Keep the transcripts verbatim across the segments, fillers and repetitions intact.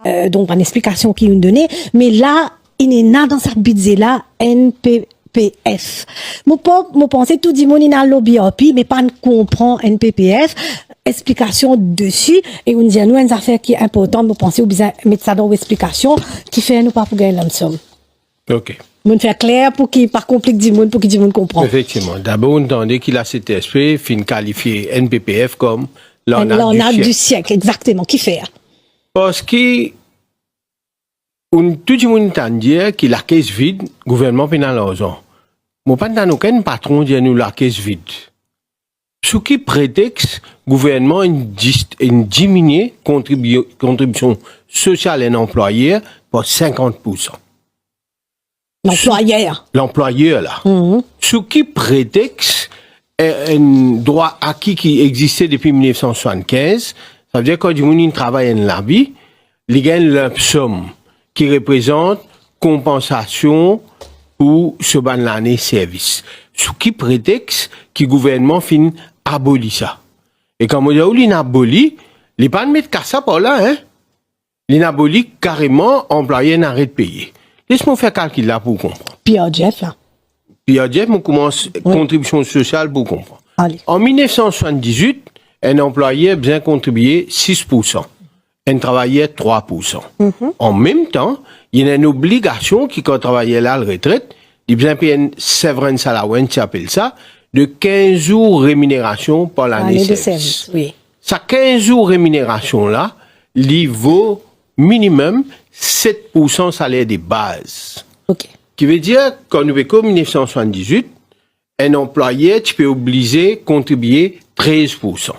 Euh, donk, bann explikasion ki inn done, me la, inn ena dan sa bidze la, N P P F. Mo pa, mo panse tou dimoun inn al lor B R P, me pa'nn konpran N P P F, explikasion desi, e ou'nn dir nou enn zafer ki inportan, mo panse ou bizin met sa dan ou explikasion, kifer nou pa pou gagn lump sum. Ok. Mo'nn fer kler pou ki pa konplik dimoun, pou ki dimoun konpran. Efektivman. Dabor, ou'nn tande ki la C T S P finn kalifie N P P F kom larnak di siek. Larnak di siek, exakteman. Kifer? Parski ou'nn, tou dimoun tann dir ki lakes vid, gouvernman pena larzan. Mo pa'nn tann okenn patron dir nou lakes vid. Sou ki pretex gouvernman inn dis-, inn diminie kontribi-, kontribision sosial enn anplwayer par sinkant poursan? Lanplwayer. Lanplwayer la. Mhm. Sou ki pretex, eh, enn drwa aki ki existe depi mil nef san swasannkinz, savedir kan dimoun inn travay enn lavi, li gagn lump sum ki reprezant konpansasion pou so bann lane servis. Sou ki pretex ki gouvernman finn aboli sa? E kan mo dir ou linn aboli, li pa'nn met kas la par la, hein. Linn aboli kareman, anplwayer inn aret peye. Les mo fer kalkil la pou ou konpran. P R D F la. P R D F, mo koumans kontribision sosial pou ou konpran. Ale. An mil nef san swasanndiz-wit, enn anplwayer bizin kontribie sis poursan, enn travayer trwa poursan. Mhm. An mem tan, ena enn obligasion ki kan travayer la al retret, li bizin pey enn severance allowance, ti apel sa, de kinz zour reminerasion par lane servis. Lane de servis, wi. Sa kinz zour reminerasion la, li vo minimem set poursan saler de baz. Ok. Ki ve dir, kan nou pe koz mil nef san swasanndiz-wit, enn anplwayer ti pe oblize kontribie trez poursan.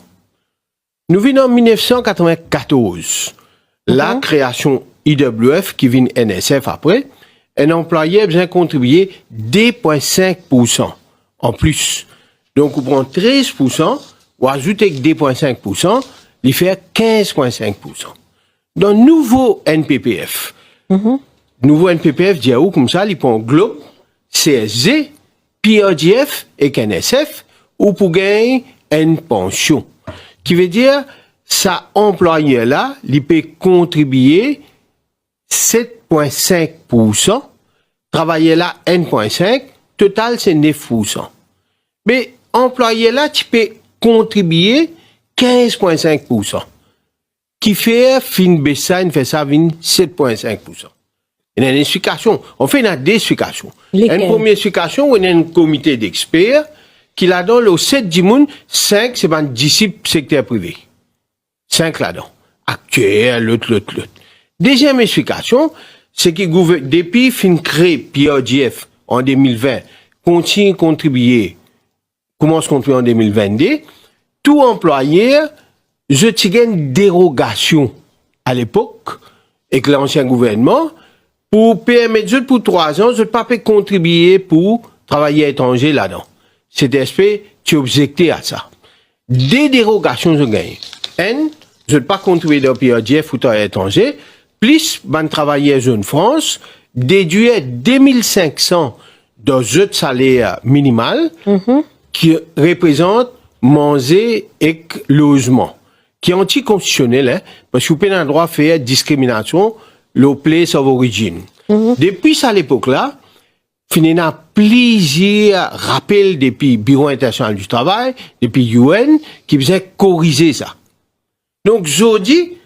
Nou vinn an mil nef san katreven-katorz, la, mhm, kreasion I W F ki vinn N S F apre, enn anplwayer bizin kontribie de pwin sink poursan an plis. Donk, ou pran trez poursan, ou azout ek de pwin sink poursan, li fer kinz pwin sink poursan. Dan nouvo N P P F, mhm, nouvo N P P F dir ou koumsa, li pou anglob C S G, P R D F ek N S F, ou pou gagn enn pansion. Ki ve dir, sa anplwayer la, li pe kontribie set pwin sink poursan, travayer la enn pwin sink, total se nef poursan. Me anplwayer la ti pe kontribie kinz pwin sink poursan. Kifer finn bes sa, inn fer sa vinn set pwin sink poursan? Ena enn explikasion. Anfin, ena de explikasion. Lekel? Enn premie explikasion, ou ena enn komite dexper ki ladan lor set dimoun, sink se bann disip sekter prive. Sink ladan. Akter, lot, lot, lot. Deziem explikasion, se ki gouver-, depi finn kre P R D F an de mil vin, kontign kontribie, koumans kontribie an de mil vennde, tou anplwayer, zot ti gagn derogasion alepok ek lansien gouvernman pou permet zot pou trwa zan, zot pa pe kontribie pou travayer etranze ladan. C T S P ti obzekte a sa. De derogasion zot gagne. Enn, zot pa kontribie dan P R D F pou travayer etranze, plis bann travayer Zone Franche, dedwir de mil sink san dan zot saler minimal, mhm, ki reprezant manze ek lozman, ki antikonstitisionel, hein, parski ou pena drwa fer diskriminasion lor place of origin. Mhm. Depi sa lepok la, finn ena plizier rapel depi Biro Internasional di Travay, depi U N, ki bizin korize sa. Donk, zordi,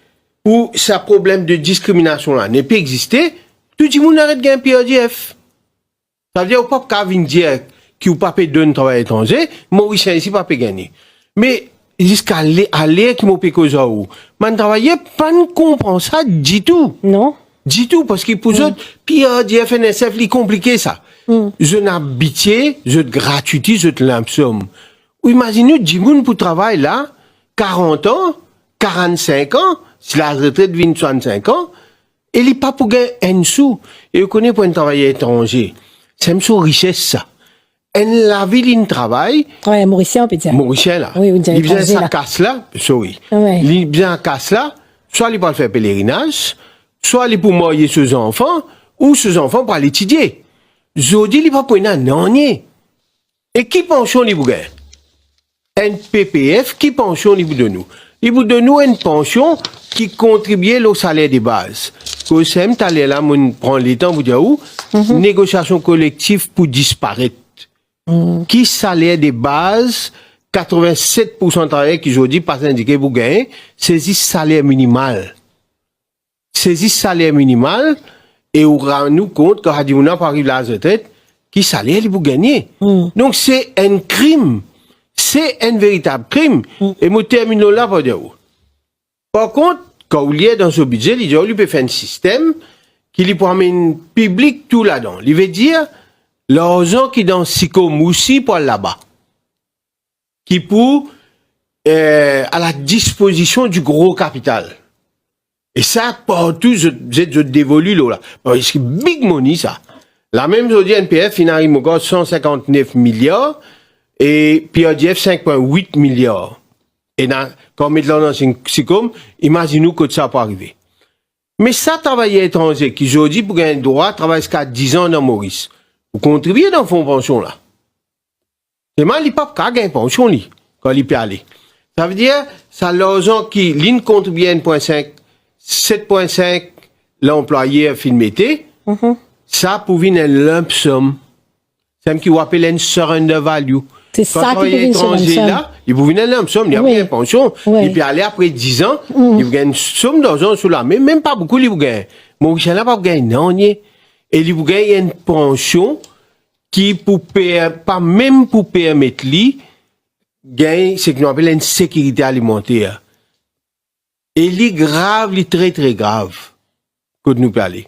pou sa problem de diskriminasion la ne pe existe, tou dimoun aret gagn P R D F. Savedir ou pa kav vinn dir ki ou pa pe donn travay etranze, Morisien isi pa pe gagne. Me ziska le-, aler ki mo pe koz ar ou, bann travayer pa'nn konpran sa ditou. Non. Ditou, parski pou zot, mm, P R D F, N S F, li konplike sa. Mm. Zot ena bitie, zot gratwite, zot lump sum. Ou imazinn ou, dimoun pou travay la, karant an, karannsink an, si laz retret vinn swasanntsink an, e li pa pou gagn enn sou. E ou kone pou enn travayer etranze, se mem so rises sa. Enn lavi linn travay. Wi, Morisien, on pe dir. Morisien la. Wi, ou dir etranze la. Li bizin sa kas la, sorry. Wi. Li bizin kas la, swa li pou al fer pelerinaz, swa li pou marye so zanfan, ou so zanfan pou al etidie. Zordi, li pa pou ena nanye. E ki pansion li pou gagn? Enn P P F, ki pansion li pou donn ou? Li pou donn ou enn pansion ki kontribie lor saler de baz. Koz samem taler la, mo pran letan pou dir ou, negosiasion kolektif pou disparet. Ki saler de baz, katrevinset poursan travayer ki zordi pa ti indike pou gagne, se zis saler minimal. Se zis saler minimal, e ou rann ou kont, kan sa dimoun la pou ariv laz retret, ki saler li pou gagne. Donk, se enn krim. Se enn veritab krim. E mo terminn lor la pou dir ou. Par kont, kan ou lir dan so bidze, li dir ou li pe fer enn sistem ki li pou amenn piblik tou ladan. Li ve dir, larzan ki dan SICOM osi pou al laba. Ki pou, eh, a la dispozision di gro kapital. E sa, partou, zot, zot, zot devoli lor la. Parski big money, sa. Lamem zordi, N P F finn ariv, mo krwar, san sinkant-nef miliar e P R D F, sink pwin wit miliar. Ena, kan met ladan dan SICOM, imazinn ou kot sa pou arive. Me sa travayer etranze ki zordi pou gagn drwa travay ziska diz an dan Moris, pou kontribie dan fon pansion la. Selman li pa pou kav gagn pansion li, kan li pe ale. Sa ve dir, sa larzan ki linn kontribie enn pwin sink, set pwin sink lanplwayer finn mete, sa pou vinn enn lump sum. Samem ki ou apel enn surrender value. Se sa ki pou vinn so lump sum. Kan travayer etranze la, li pou vinn enn lump sum, li pa pou gagn pansion, li pe ale apre diz an, li pou gagn enn som larzan sou lame, mem pa boukou li pou gagn. Morisien la pa pou gagn nanye. E li pou gagn enn pansion ki pou per-, pa mem pou permet li gagn seki nou apel enn sekirite alimanter. E li grav, li tre, tre grav, kot nou pe ale.